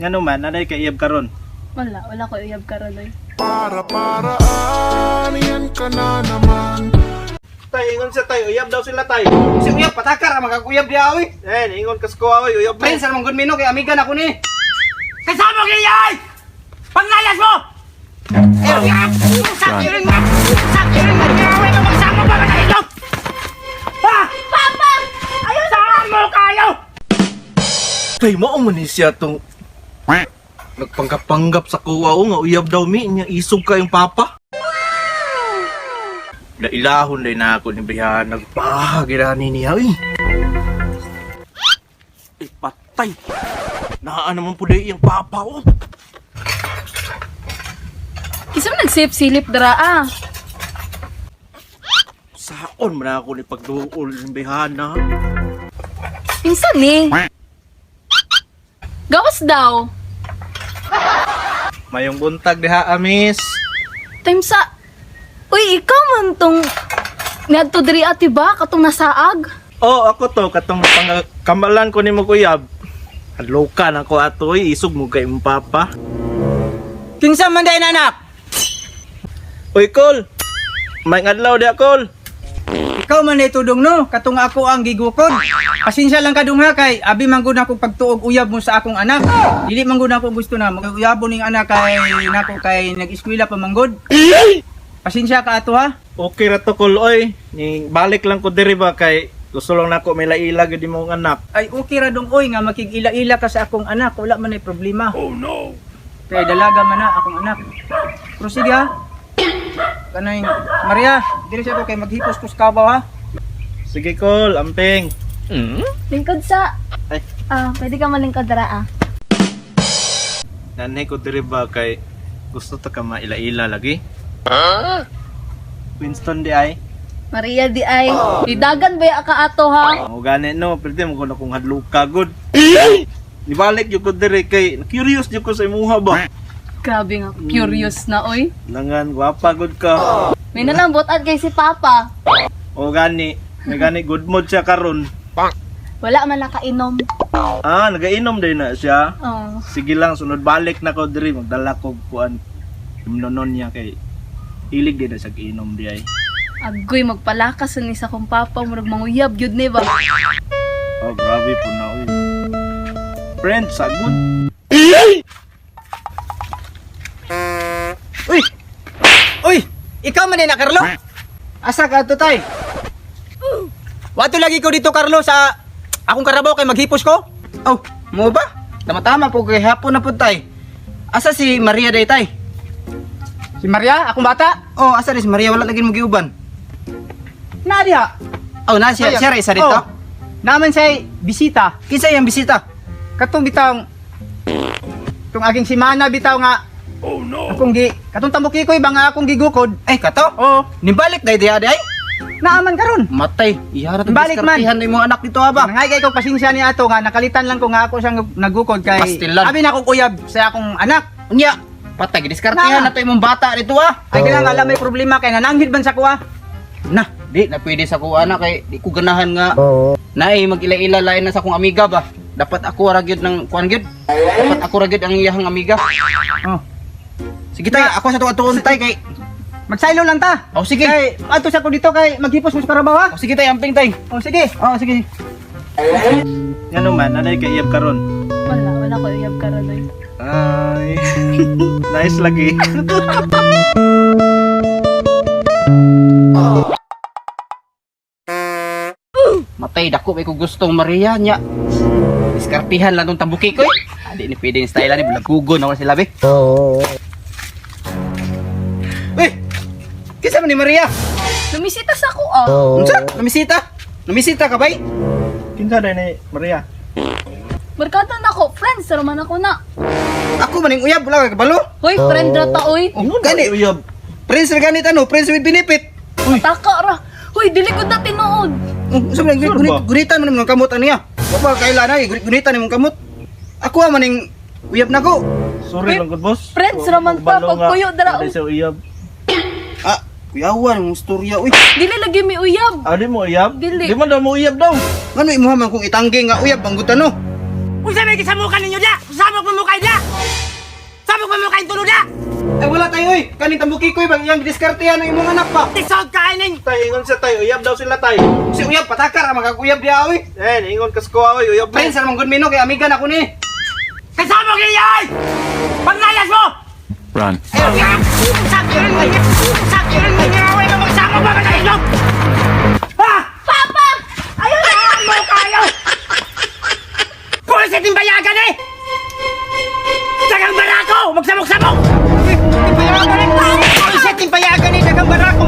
Ngano man, anay kay iyab karon? Wala, wala ko uyab karon oy. Para-paraan, yan ka na naman. Tay, ingon sa tay, uyab daw sila tay. Si uyab patakar ang magaguyab diha oy. Eh, ingon kas ko oy, uyab mo. Prince ang manggun mino kay amiga na ko ni. Kasama ko ay! Panglayas mo! Papa! Ayaw Saan mo kayo? Tay mo man ni siya tong nagpanggap-panggap sa kuwa o nga uyab daw mi niya isog kayong papa. Lailahon day na ako ni Brian nagpahagirani niya oy. Ay patay. Naa naman po day iyang papa oh. Kinsa man nag-silip dira ah? Saon man ako ni pagduol ni Bihana. Kinsa ni? Gawas daw. Mayong buntag diha amis. Time sa. Uy, ikaw man tong niadto diri ati ba katong nasaag? Oh, ako to katong kamalan ko nimo kuyab. Hadloka na ko atoy, isog mo kay imong papa. Kinsa man day anak? Uy, Kol. May adlaw diha, Kol. Ikaw man ay tudong no, katong ako ang gigukod. Pasensya lang kadung ha kay abi man gud ako pagtuog uyab mo sa akong anak. Dili man gud ako gusto na mag-uyabon ning anak kay nako kay nag-eskwela pa man gud. Pasensya ka ato ha. Okay ra to, Kol, oy. Ning balik lang ko diri ba kay gusto lang nako may laila gyud imong anak. Ay okay ra dong oy nga makig-ila-ila ka sa akong anak, wala man ay problema. Oh no. Kay dalaga man na akong anak. Pero sige ha. Kanay Maria, diri siya ko kay maghipos ko sa kabaw ha. Sige, Kol, amping. Lingkod sa. Ay. Ah, pwede ka malingkod dira ah. Nanay ko diri ba kay gusto ta ka maila-ila lagi. Winston di ay. Maria di ay. Idagan ba ya ka ato ha? Mo gani no, pwede mo ko na kung hadloka gud. Nibalik jud ko diri kay curious jud ko sa imuha ba. Grabe nga, curious na oy. Langan gwapa gud ka. May nalambot at kay si Papa. O gani, may gani good mood siya karon. Wala man nakainom. Ah, nagainom din na siya. Oh. Sige lang, sunod balik na ko diri magdala ko kuan imnonon niya kay hilig din na siya inom di ay. Agoy magpalakas ni sa kong papa murag manguyab gyud ni ba. Oh, grabe po na oy. Friend, sagod. Uy! Uy! Ikaw man na Carlo? Asa ka to tay? Wato lagi ko dito Carlo sa akong karabaw kay maghipos ko. Oh, mo ba? Tama-tama po kay hapon na po tay. Asa si Maria day tay? Si Maria, akong bata. Oh, asa ni si Maria wala lagi mo giuban. Na diha. Oh, na siya, siya ra isa dito. Oh, naman say bisita. Kinsa iyang bisita? Katong bitaw tong aking simana bitaw nga. Oh no. Akong gi katong tambuki ko ba nga akong gigukod. Eh, kato. Oh, Nibalik day diha day. naaman karon. Matay. Iya ra to Balik man. diskartihan na imong anak dito ha ba? Nangay kay ko pasensya ni ato nga nakalitan lang ko nga ako siyang nagukod kay Pastilan. Abi na akong uyab sa akong anak. Unya, patay gidiskartihan Na. na to imong bata dito ah. Ay kailangan alam may problema kay nananghid man sa kuha. Na, di na pwede sa kuha na kay di ko ganahan nga. Naay mag-ila-ila lain na sa akong amiga ba. Dapat ako ra gyud ng kuan gyud. Dapat ako ra gyud ang iyahang amiga. Oh. Sige tay, ako sa tuwa tay kay. Magsaylo lang ta. Oh, sige. Kay ato sa ko dito kay maghipos mo sa karabaw ha. Oh, sige tay, amping tay. Oh, sige. Oh, sige. Ngano man, anay kay iyab karon. Wala, wala ko uyab karon oy. Ay. Nice lagi. Matay dako may ko gustong Maria nya. Diskartihan lang tong tambuki ko eh. Adi ni pwede yung style ni blagugon ako sila be. Uy! Kinsa man ni Maria? Lumisita sa ko ah. Unsa? Namisita? Namisita ka bay? Kinsa day ni Maria? Barkada na ko, friends ra man ako na. Ako man ning uyab wala ka kabalo. Hoy, friend ra ta oy. Oh, gani. Uyab. Prince ra ganit ano, Prince with benefit. Taka ra. Hoy, dili ko na tinuod. Unsa man Sure gunit, ba? gunitan man imong kamot aniya. Wa pa kaila na gunitan imong kamot. Ako man ning uyab nako. Sorry lang gud boss. Friends, raman ta, Balo nga, pagpuyo dara, anay siya uyab. Ah, kuyawan imong istorya uy. Dili lagi mi uyab. Ah, di mo uyab? Dili. Di man daw mo uyab daw. Ngano imuha man kung itanggi nga uyab ang gutano? Unsa may gisamukan ninyo diya? Samok mo kay diya? Kaning tambuki ko bang iyang diskartehan ang imong anak pa. Tisog kainin! Tay, ingon sa tay, uyab daw sila tay. Si uyab patakar ang magaguyab diha oy. Eh, ingon kas ko oy, uyab mo. Friends, ang manggun mino kay amiga na ko ni. Kasama mo ay! Panglayas mo! Run. Ha? Papa! Ayaw na! Mo kayo! Pulis at bayagan eh! Dagang barako! Magsamok-samok! Pulis at payagan ni dagang barako.